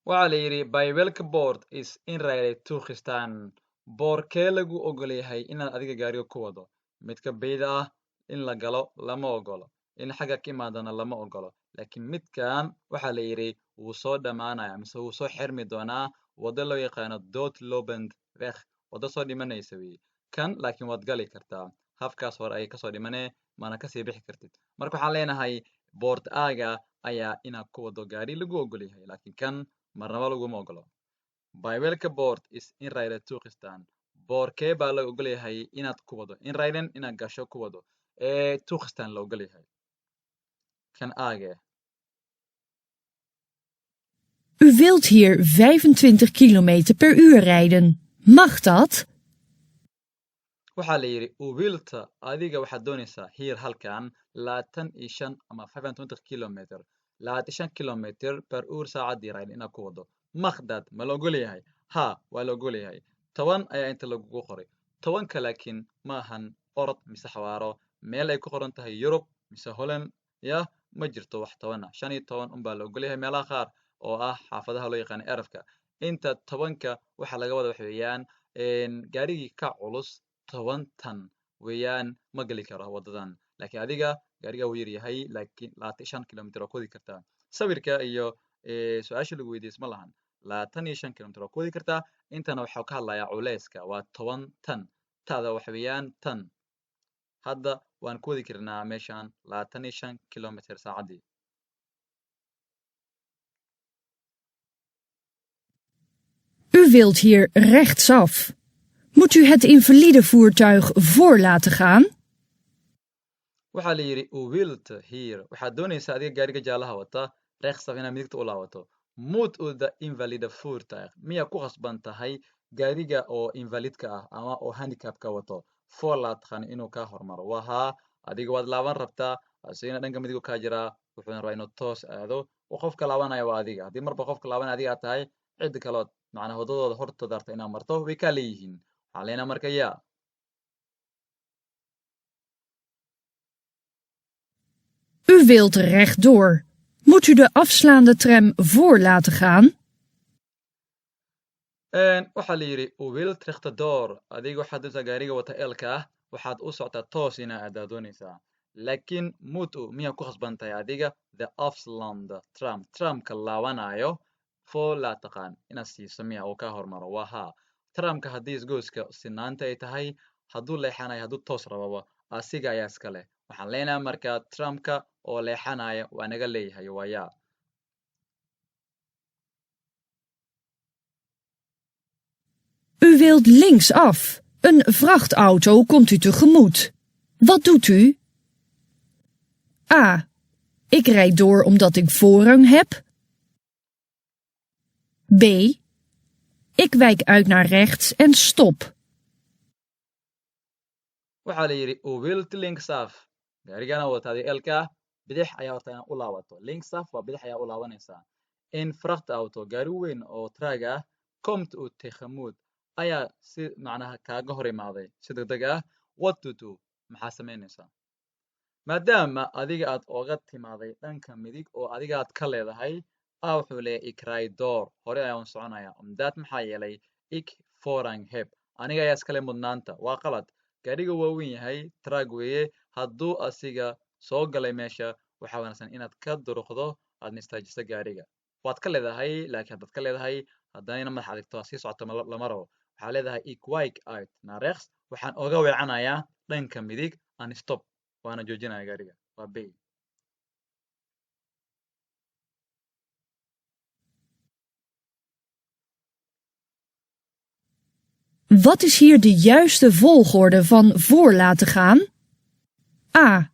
Waxaa la yidhi bij welk bord is inrijden toegestaan? Boorkee lagu ogol yahay inaad adiga gaariga ku wado? Midka B-da ah in la galo lama ogolo, in xagga ka imaadana lama ogolo, laakiin midkan waxaa la yidhi wuu soo dhammaanaya mise wuu soo xirmi doonaa waddo loo yaqaano doodlopende weg, waddo soo dhimanaysa weeye kan, laakiin waad gali kartaa hafkaas hore ayay kasoo dhimanee, mana kasii bixi kartid. Marka waxaan leenahay bord A-ga ayaa inaad ku wado gaari lagu ogol yahay, laakiin kan marnaba laguma ogolo. Bij welk bord is inrijden toegestaan? Boorkee baa la ogol yahay inaad ku wado, inrijden inaad gasho ku wado, ee toegestaan la ogol yahay? Kan A-ge. U wilt hier 25 km per uur rijden. Mag dat? Waxaa la yidhi u wilt, adiga waxaad doonaysaa, hier halkan, 25 ama 25 kilometer, 25 kilometer per uur saacaddii rijden inaad ku wado. Mag dat, ma la ogol yahay? Ha, waa la ogol yahay. 10 ayaa inta lagugu qoray. 10-ka laakiin ma ahan orod mise xawaaro. Meel ay ku qoran tahay Yurub mise Holland ya ma jirto wax 10 ah. 15 unbaa la ogol yahay meelaha qaar oo ah xaafadaha loo yaqaano erafka. Inta 10-ka waxaa laga wada waxa weeyaan gaarigii ka culus 10 tan weeyaan ma geli karo wadadan, laakiin adiga gaariga wuu yar yahay, laakiin 25 kilometer waa ku wadi kartaa. Sawirka iyo su-aasha lagu weydiiyey isma lahan. 25 kilometer waa ku wadi kartaa. Intana waxaa ka hadlayaa culeyska waa 10 tan, tada waxa weeyaan tan. Hadda waan ku wadi karnaa meeshan 25 kilometer saacaddii. U wilt hier rechtsaf. Moet u het invalidevoertuig voor laten gaan? Waxaa la yidhi u wilt hier, waxaad doonaysaa adiga gaariga jaalaha wata, rechtsaf, inaad midigta u laabato. Moet u de invalide voertuig, miyaa ku khasban tahay gaariga oo invalidka ah ama oo handicapka wato, voor laten gaan, inuu kaa hormaro? Waa haa. Adiga waad laaban rabtaa, asigana dhanka midigu kaa jiraa, wuxuuna rabaa inuu toos aado. Qofka laabanaya waa adiga. Haddii marba qofka laabanaya adiga aad tahay, cid kalood macnaha waddadooda hortooda arta inaad marto way kaa leeyihiin. Waxaan leenaha marka ja. U wilt rechtdoor. Moet u de afslaande tram voor laten gaan? Waxaa la yidhi, u wilt rechtdoor. Adiga waxaad doonaysaa, gaariga wata eelka ah, waxaad u socotaa toos inaa aadaa doonaysaa, laakiin moet u, miyaa ku khasban tahay adiga, de afslaande tram, tramka laabanayo, voor laten gaan, inaad siiso miya uu kaa hormaro? Waa haa. Tramka haddii isgoyska sinaanta ay tahay, hadduu leexanayo, hadduu toos rababa, asiga ayaa iska leh. Waxaan leenahay marka tramka oo leexanaya waa naga leeyahay, waa ja. U wilt linksaf. Een vrachtauto komt u tegemoet. Wat doet u? A. Ik rijd door omdat ik voorrang heb. B. Ik wijk uit naar rechts en stop. Waxaa la yidhi, u wilt linksaf. Gaarigana wata adi elka ah, bidix ayaa horta inaad u laabato. Linksaf waa bidix ayaa u laabanaysaa. Een vrachtauto, gaari weyn oo truck ah, komt u tegemoet, ayaa si macnaha kaaga hor imaaday si degdeg ah. What to do, maxaa samaynaysaa? Maadaama adiga aad oga timaaday dhanka midig oo adiga aad ka leedahay, a wuxuu leeyahay, ik rijd door, hore ayaan soconaya, omdat, maxaa yeelay, ik voorrang heb, aniga ayaa iskale mudnaanta. Waa qalad. Gaariga waa weyn yahay, truck weeye. Hadduu asiga soo galay meesha, waxaa wanaagsan inaad ka duruqdo, aadna istaajiso gaariga. Waad ka leedahay, laakiin haddaad ka leedahay haddana madax adigto aad sii socoto lama rabo. Waxaa leedahay, ik wijk uit naar rechts, waxaan oga weecanayaa dhanka midig, en stop, waana joojinaya gaariga. Waa B. Wat is hier de juiste volgorde van voor laten gaan? A.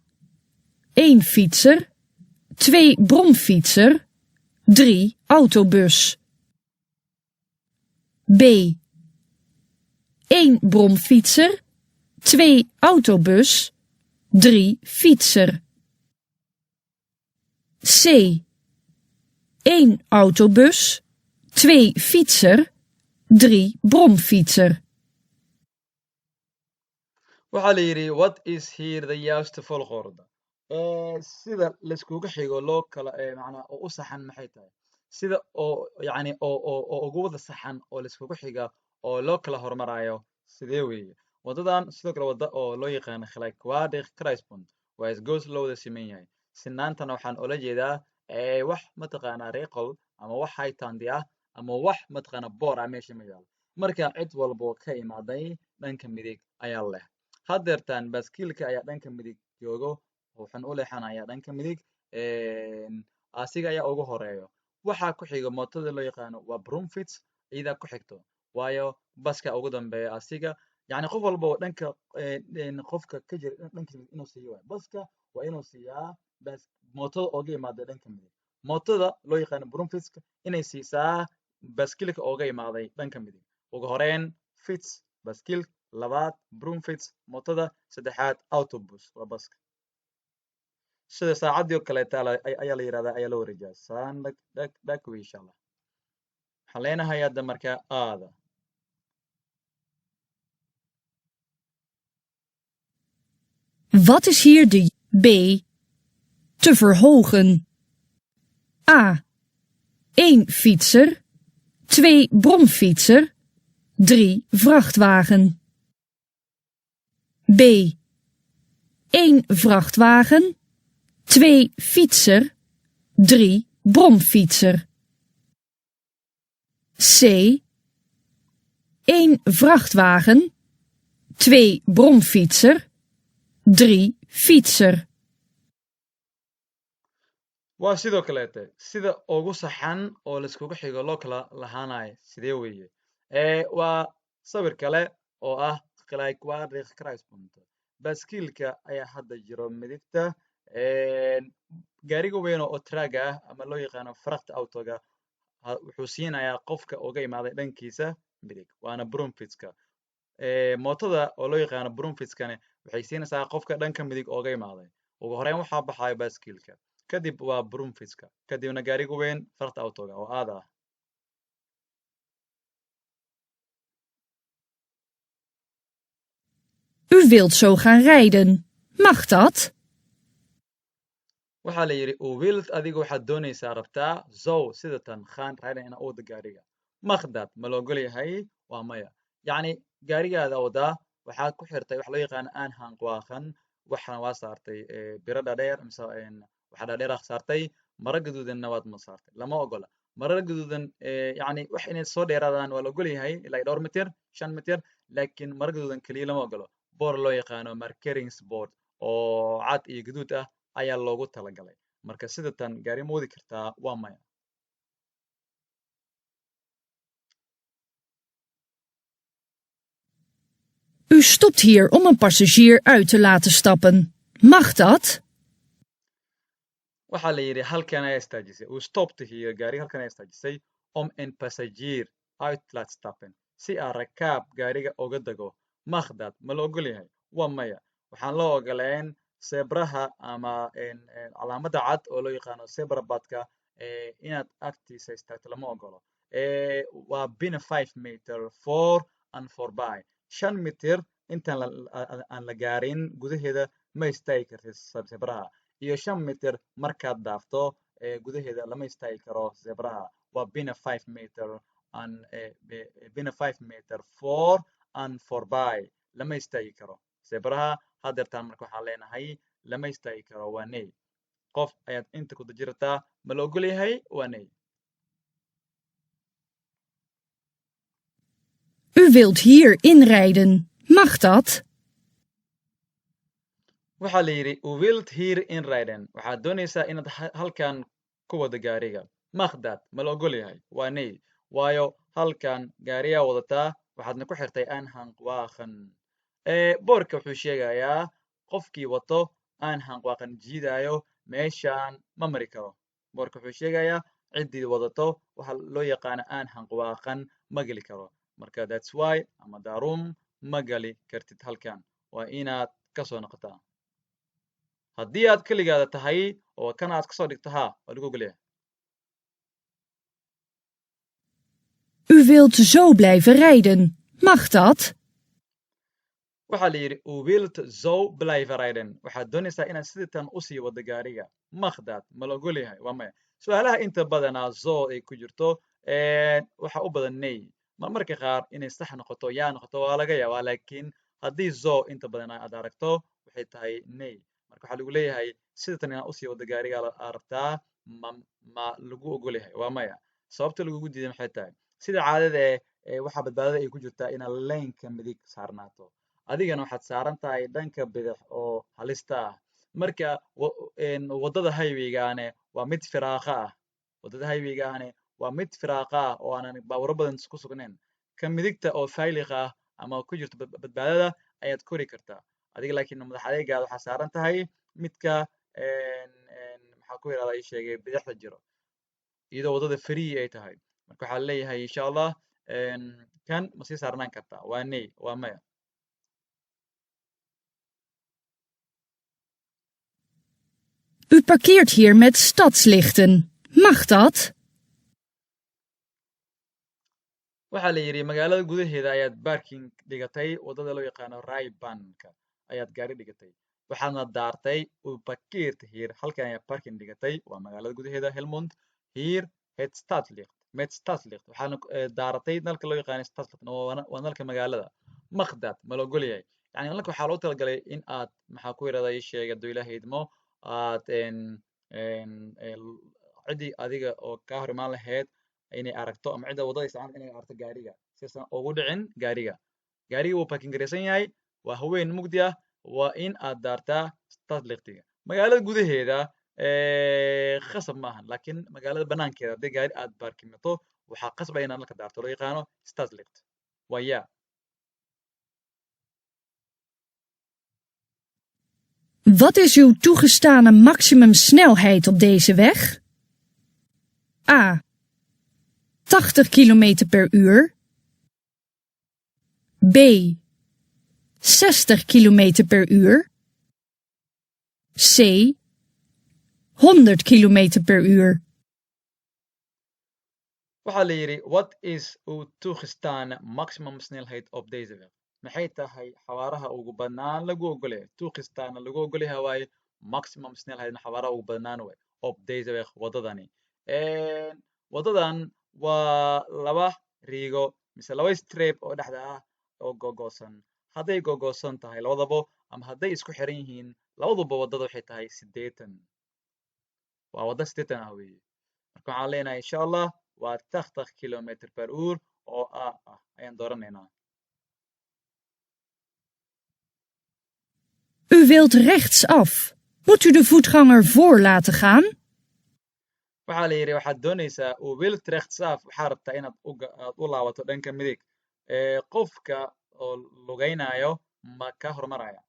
1 fietser, 2 bromfietser, 3 autobus. B. 1 bromfietser, 2 autobus, 3 fietser. C. 1 autobus, 2 fietser, 3 bromfietser. Waxaa la yidhi, wat is hier de juiste volgorde? Sida laiskugu xigo loo kala macnaa oo u saxan maxay tahay, sida oo yacni oo ugu wada saxan oo laiskugu xiga oo loo kala hormarayo sidee weeye waddadan? Sidoo kale wadda oo loo yaqaano gelijkwaardig kruispunt, waa isgoos loo wada siman yahay. Sinaantana waxaan ula jeedaa wax mataqaanaa regel ama wax haytandi ah ama wax mataqaanaa boor ah meesha ma yaalo. Marka cid walbo ka imaaday dhanka midig ayaa leh. Haddeertaan baaskiilka ayaa dhanka midig joogo, wuxuun u leexanayaa dhanka midig, asiga ayaa ugu horeeyo. Waxaa ku xiga mootada loo yaqaano waa bromfiets, iyadaa ku xigto, waayo baska ugu dambeeya asiga. Yacni qof walba oo dhanka qofka ka jira dhanka midig inuu siiyo waayo baska, waa inuu siiyaa bas mootada ooga imaada dhanka midig, mootada loo yaqaano bromfietska inay siisaa baaskiilka ooga imaaday dhanka midig. Ugu horeyn fiets, baaskiil, labaad bromfiets, mootada, saddexaad autobus, waa baska. Sida saacaddii oo kaleeta ayaa la yidhahdaa, ayaa la wareejiyaa saan, dhag dhag dhag wey. Insha Allah waxaan leenahay hadda marka aada. Wat is hier de B te verhogen? A. 1 fietser, 2 bromfietser, 3 vrachtwagen. B. 1 vrachtwagen, 2 fietser, 3 bromfietser. C. 1 vrachtwagen, 2 bromfietser, 3 fietser. Waa sidoo kaleete, sida ugu saxan oo laiskugu xigo loo kala lahaanayo sidee weeye? Waa sawir kale oo ah gelijkwaardig kruispunt. Baaskiilka ayaa hadda jiro midigta. Gaariga weyn oo truck ah ama loo yaqaano vrachtautoga Wuxuu siinayaa qofka uga imaaday dhankiisa midig, waana bromfietska. Mootada oo loo yaqaano bromfietskane waxay siinaysaa qofka dhanka midig ooga imaaday. Ugu horeyn waxaa baxayo baaskiilka, kadib waa bromfietska, kadibna gaariga weyn vrachtautoga oo aada ah. U wilt zo gaan rijden. Mag dat? Waxaa la yidhi, u wilt, adiga waxaad doonaysaa, rabtaa, zo, sida tan, gaan rijden, ina u wado gaariga. Mag dat, ma la ogol yahay? Waa maya. Yacni gaarigaada wadaa, waxaad ku xirtay wax loo yaqaano aanhangwagen, waxana waa saartay biro dhaadheer mise waxa dhaadheer ah saartay, maro gaduudanna waad ma saartay. Lama ogola maro gaduudan. Yacni wax inay soo dheeraadaan waa la ogol yahay, ilaa iyo dhowr mitir, 5 mitir, laakiin maro gaduudan keliya lama ogolo. Boor loo yaqaano markeringsbord oo cad iyo gaduud ah ayaa loogu talagalay. Marka sida tan gaari ma wadi kartaa? Waa maya. U stopt hier om een passagier uit te laten stappen. Mag dat? Waxaa la yidhi, halkan ayaa istaajisay, u stopt hier, gaariga halkan ayaa istaajisay, om een passagier uit te laten stappen, si aa rakaab gaariga uga dego. Mag dat, ma la ogol yahay? Waa maya. Waxaan loo ogoleen zebraha ama calaamadda cad oo loo yaqaano zebrapadka inaad agtiisa istaagto lama ogolo. Waa binnen 5 meter voor en voorbij. 5 mitir intaan aan la gaarin gudaheeda ma istaagi kartid zebraha, iyo 5 mitir markaad dhaafto gudaheeda lama istaagi karo zebraha. Waa binnen 5 meter en binnen 5 meter voor en voorbij lama istaagi karo zebraha hadeertaan. Marka waxaan leenahay lama istaagi karo, waa nee. Qof ayaad inta ku dajirataa, ma la ogol yahay? Waa nee. U wilt hier inrijden. Mag dat? Waxaa la yidhi, u wilt hier inrijden, waxaad doonaysaa inaad halkan ku wado gaariga. Mag dat, ma la ogol yahay? Waa nee, waayo halkan gaariyaa wadataa, waxaadna ku xirtay aanhangwagen. Boorka wuxuu sheegayaa qofkii wato aanhangwagen jiidayo meeshaan ma mari karo. Boorka wuxuu sheegayaa ciddii wadato waxa loo yaqaano aanhangwagen ma geli karo. Marka that's why ama daarom ma gali kartid halkan, waa inaad kasoo noqotaa. Haddii aad keligaada tahay oo kan aad kasoo dhigto, ha, waa lagu ogolyahay. U wilt zo blijven rijden. Mag dat? Waxaa la yidhi, u wilt zo blijven rijden, waxaad doonaysaa inaad siditan usii wado gaariga. Mag dat, ma la ogol yahay? Waa maya. Su-aalaha inta badanaa zo ay ku jirto waxa u badan nee. Marmarka qaar inay sax noqoto, yaa noqoto, waa laga yaabaa, laakiin haddii zo inta badan aad aragto waxay tahay nee. Marka waxaa lagu leeyahay, sidatan inaad usii wado gaariga aad rabtaa, ma lagu ogol yahay? Waa maya. Sababta lagugu diiday maxay tahay? Sida caadada eh, waxaa badbaadada ay ku jirtaa inaad laneka midig saarnaato, adigana waxaad saaran tahay dhanka bidix oo halista ah. Marka waddada highwaygaane waa mid firaaqa ah. Waddada highwaygaane waa mid firaaqa ah oo aanan baabuuro badan ku sugnayn. Ka midigta oo veilig ah ama ku jirto badbaadada ayaad kori kartaa adiga, laakiin madax adeegaada waxaa saaran tahay midka maxaa ku yidhahdaa, ii sheegay, bidixda jiro, iyadoo waddada free ay tahay. Marka waxaa leeyahay, insha Allah, kan ma sii saarnaan kartaa? Waa nee, waa maya. U parkeert hier met stadslichten. Mag dat? Waxaa la yidhi, magaalada gudaheeda ayaad parking dhigatay, waddada loo yaqaano Rijbaanka ayaad gaari dhigatay, waxaadna daartay, u parkeert hier, halkan ayaa parking dhigatay, waa magaalada gudaheeda Helmond, hier het stadslicht, met stadslicht, waxaana daaratay nalka loo yaqaano stadslicht, waa nalka magaalada. Mag dat, ma la ogol yahay? Yani nalka waxaa loo talagalay in aad, maxaa ku yidhahdaa, ii sheeg, hadduu Ilaahay idmo, aad ciddii adiga oo kaa hor imaan lahayd inay aragto, ama cidda waddada isticmaalka inay aragto gaariga, sisan ugu dhicin gaariga. Gaariga wuu parking garaysan yahay, waa haween mugdi ah, waa in aad daartaa stadslichtiga. Magaalada gudaheeda khasab maahan, laakiin magaalada banaankeeda haddii gaari aad baarkimato waxaa qasba inaad nalka daarto loo yaqaano stadslicht. Waa ya. Wat is uw toegestane maximumsnelheid op deze weg? A. 80 km per uur. B. 60 km per uur. C. 100 km per uur. Waxaa la yidhi, wat is uw toegestane maximumsnelheid op deze weg? Maxay tahay xawaaraha ugu badnaan lagu ogolyahay? Toegestane lagu ogolyahay waaye, maximumsnelheidna xawaaraha ugu badnaan waay, op deze weg, waddadani. Waddadan waa laba riigo mise laba streep oo dhexda ah oo googoosan. Hadday googoosan tahay labadabo ama hadday isku xiran yihiin labaduba, waddada waxay tahay 80. Waa waddo 80 ah weeye. Marka waxaan leenahay, insha Allah, waa 80 kilometer per uur oo A ah ayaan dooranaynaa. U wilt rechtsaf. Moet u de voetganger voor laten gaan? Waxaa la yidhi, waxaad doonaysaa, u wilt rechtsaf, waxaa rabtaa inaad aad u laabato dhanka midig. Qofka oo lugaynayo ma kaa hormaraya?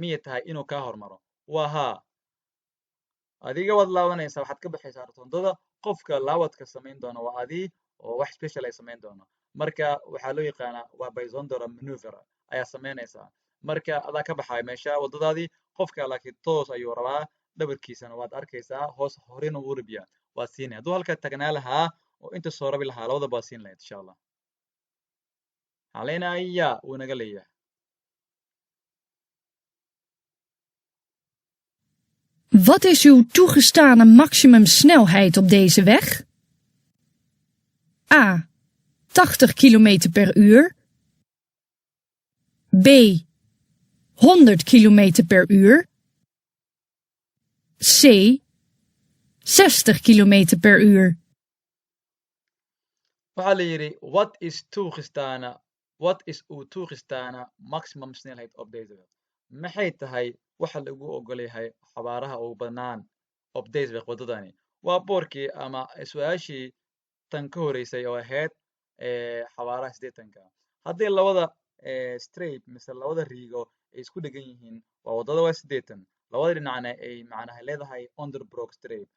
Miyay tahay inuu kaa hormaro? Waa haa. Adiga waad laabanaysaa, waxaad ka baxaysaa rotondada. Qofka laawadka samayn doona waa adii oo wax special ay samayn doono. Marka waxaa loo yaqaanaa waa bijzondere manoeuvre ayaa samaynaysaa. Marka adaa ka baxaya meesha waddadaadii, qofka laakiin toos ayuu rabaa, dhabarkiisana waad arkaysaa, hoos horena wuu rabiyaa, waad siinaya. Hadduu halkaa tagnaa lahaa oo inta soo rabi lahaa, labadaba waad siin lahayd, insha Allah. Waxaan leenahay ya, wuu naga leeyahay. Wat is uw toegestane maximumsnelheid op deze weg? A. 80 km per uur. B. 100 km per uur. C. 60 km per uur. Waxaa la yidhi, wat is uw toegestane maximumsnelheid op deze weg? Maxay tahay waxa lagu ogol yahay xawaaraha ugu badnaan op deze weg, waddadani? Waa boorkii ama su-aashii tan ka horeysay oo ahayd xawaaraha 80-ka. Haddii labada streep mise labada riigo ay isku dhegan yihiin, waa waddada waa 80, labada dhinacna ay macnaha leedahay onderbroek streep,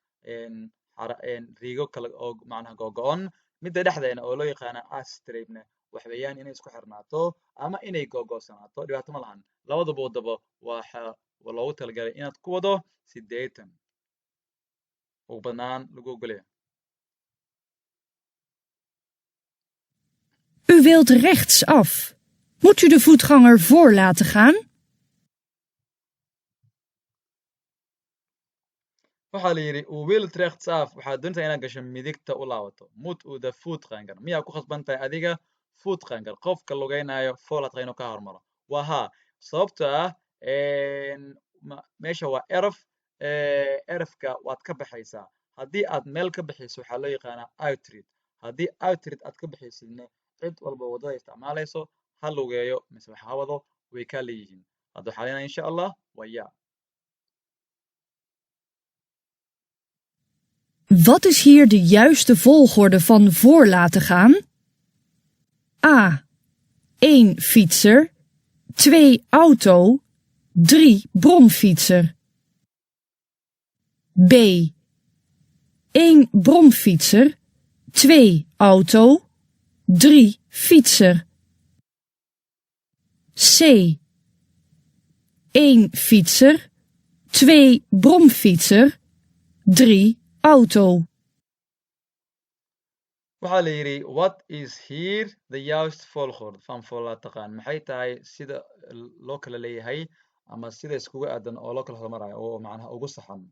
riigo kale oo macnaha gogo-on, midda dhexdeena oo loo yaqaana as streepna wax weeyaan inay isku xirnaato ama inay gogo'sanaato, dhibaato ma lahan. Labadaba waddaba waxa loogu talagalay inaad ku wado 80 ugu badnaan lagu ogolyahay. U wilt rechtsaf. Moet u de voetganger voor laten gaan? Waxaa la yidhi, u wilt rechtsaf, waxaad doonaysaa inaad gasho midigta u laabato. Moet u de voetganger, miyaa ku khasban tahay adiga voetganger, qofka lugaynayo, voor laten gaan inuu ka hormaro? Waa haa, sababtoo ah meesha waa eraf. Erafka waad ka baxaysaa. Haddii aad meel ka baxayso waxaa loo yaqaanaa uitrit. Haddii uitrit aad ka baxaysidna, cid walba waddada isticmaalayso, ha lugeeyo mise wax ha wado, way kaa leeyihiin. Hadda waxaa leenahay, insha Allah, waa ya. Wat is hier de juiste volgorde van voor laten gaan? A. 1 fietser, 2 auto, 3 bromfietser. B. 1 bromfietser, 2 auto, 3 fietser. C. 1 fietser, 2 bromfietser, 3 auto. Waxaa la yidhi, wat is hier de juiste volgorde van voor laten gaan? Maxay tahay sida loo kala leeyahay ama sida iskugu aadan oo loo kala hormarayo oo macnaha ugu saxan?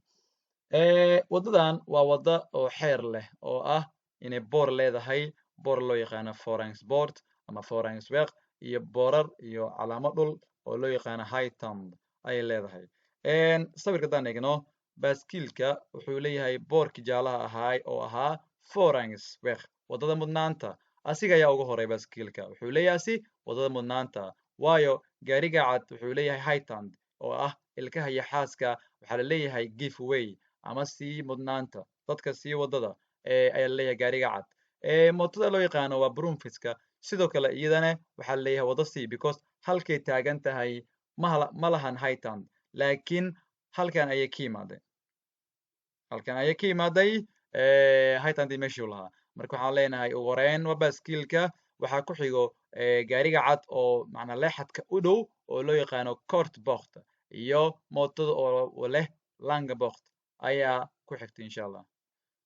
Waddadan waa wadda oo xeer leh oo ah inay boor leedahay, boor loo yaqaano voorrangsbord ama voorrangsweg, iyo boorar iyo calaamo dhul oo loo yaqaano heighttand ayay leedahay. Sawirka haddaan eegno, baaskiilka wuxuu leeyahay boorkii jaalaha ahaay oo ahaa voorrangsweg, waddada mudnaanta. Asiga ayaa ugu horay. Baaskiilka wuxuu leeyahay si waddada mudnaanta, waayo gaariga cad wuxuu leeyahay heighttand oo ah ilkaha iyo xaaska. Waxaa la leeyahay give way ama sii mudnaanta dadka, sii waddada ayaa la leeyahay gaariga cad. Mootada loo yaqaano waa bromfietska, sidoo kale iyadana waxaa la leeyahay waddo c, because halkay taagan tahay ma lahan heighttand, laakiin halkan ayay ka imaaday, halkan ayay ka imaaday heighttandii meeshii lahaa. Marka waxaan leenahay ugu horeyn waa baaskiilka, waxaa ku xigo gaariga cad oo macnaa leexadka u dhow oo loo yaqaano korte bocht, iyo mootada oo leh lange bocht ayaa ku xigta insha Allah.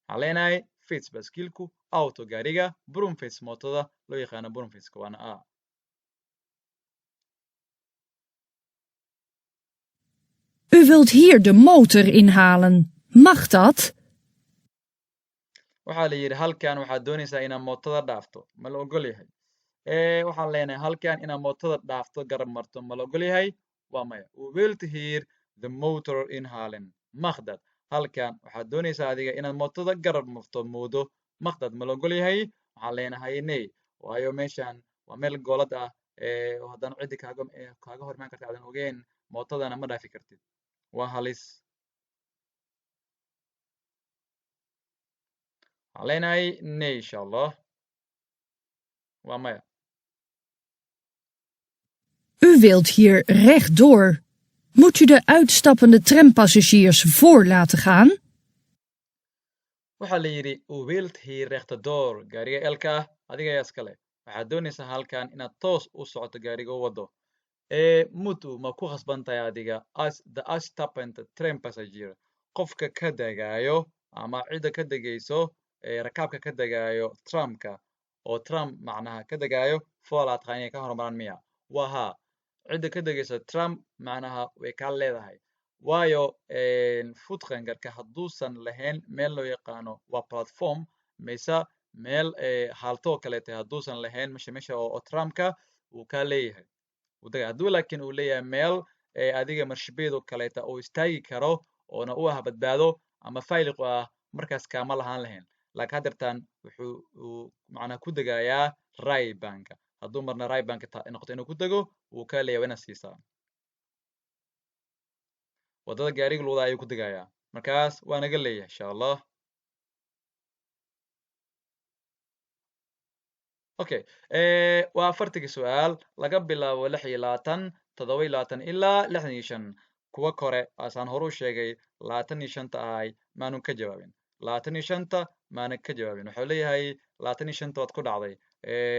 Waxaan leenahay fiets baaskiilku, auto gaariga, bromfiets mootada loo yaqaano bromfietska, waana A. U wilt hier de motor inhalen. Mag dat? Waxaa la yidhi halkan waxaad doonaysaa inaad mootada dhaafto, ma la ogol yahay? Waxaan leenahay halkan inaad mootada dhaafto, garab marto, ma la ogol yahay? Waa maya. U wilt hier de motor inhalen. Mag dat? Halkan waxaad doonaysaa adiga inaad mootada garab marto, moodo. Mag dat, ma la ogol yahay? Waxaan leenahay nee, waayo meeshan waa meel goolad ah oo haddana ciddi kaaga hor imaan karta aadan ogeyn, mootadana ma dhaafi kartid, waa halis. Waxaan leenahay nee insha Allah, waa maya. U wilt hier rechtdoor. Moet u de uitstappende trampassagiers voor laten gaan? Waxaa la yidhi u wilt hier rechtdoor, gaariga elka ah adiga ayaa iskale. Waxaad doonaysaa halkan inaad toos u socoto, gaariga u wado. Moet u, ma ku khasban tahay adiga as de uitstappende trampassagier, qofka ka degaayo ama cidda ka degayso, rakaabka ka degaayo tramka oo tram macnaha ka degaayo voor laten gaan inay ka horumaraan miya? Waa haa, cidda ka degaysa tram macnaha way kaa leedahay, waayo voetgangerka hadduusan lahayn meel loo yaqaano waa platform mise meel haalto oo kaleete hadduusan lahayn mesha oo tramka wuu kaa leeyahay wuu degaya. Hadduu laakiin uu leeyahay meel adiga marshabeed oo kaleeta uu istaagi karo oona u ah badbaado ama veilig u ah, markaas kaama lahaan lahayn. Laakiin haddeertan wuxuu uu macnaha ku degayaa rijbaanka. Hadduu marna rijbaanka noqoto inuu ku dego, wuu kaa leeyahay, waa inaad siisaa. Waddada gaariga lagu wadaa ayuu ku degayaa, markaas waa naga leeyahay insha Allah. Okay, waa afartigii su-aal laga bilaabo 26, 27 ilaa 65. Kuwa kore asaan hore u sheegay 25-ta ahay maanu ka jawaabin, 25-ta maanan ka jawaabin. Wuxuu leeyahay 25-ta waad ku dhacday,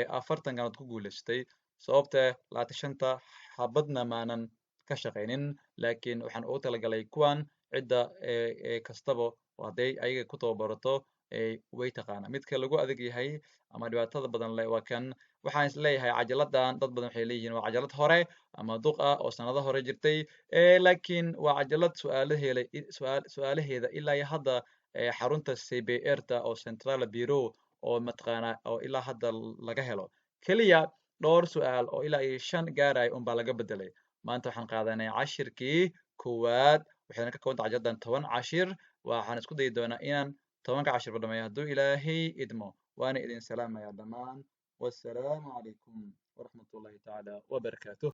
40-kan waad ku guulaystay, sababta 25-ta xabadna maanan ka shaqaynin, laakiin waxaan ugu talagalay kuwan cidda kastaba hadday ayaga ku tababarato way taqaanaa. Midka lagu adag yahay ama dhibaatada badan leh waa kan. Waxaan is leeyahay cajaladan dad badan waxay leeyihiin waa cajalad hore ama duq ah oo sanado hore jirtay, laakiin waa cajalad su'aalaheeda su'aalaheeda ilaa iyo hadda xarunta CBR-ta oo Centrale Bureau oo mataqaanaa oo ilaa hadda laga helo. Keliya dhowr su'aal oo ilaa iyo 5 gaaraya unbaa laga bedelay. Maanta waxaan qaadanay cashirkii koowaad, waxayna ka koobantay cajaladan 10 cashir. Waxaan isku dayi doonaa inaan 10-ka cashirba dhameeyo hadduu Ilaahay idmo. Waana idin salaamayaa dhammaan, wassalaamu calaykum waraxmatullahi tacaala wabarakaatuh.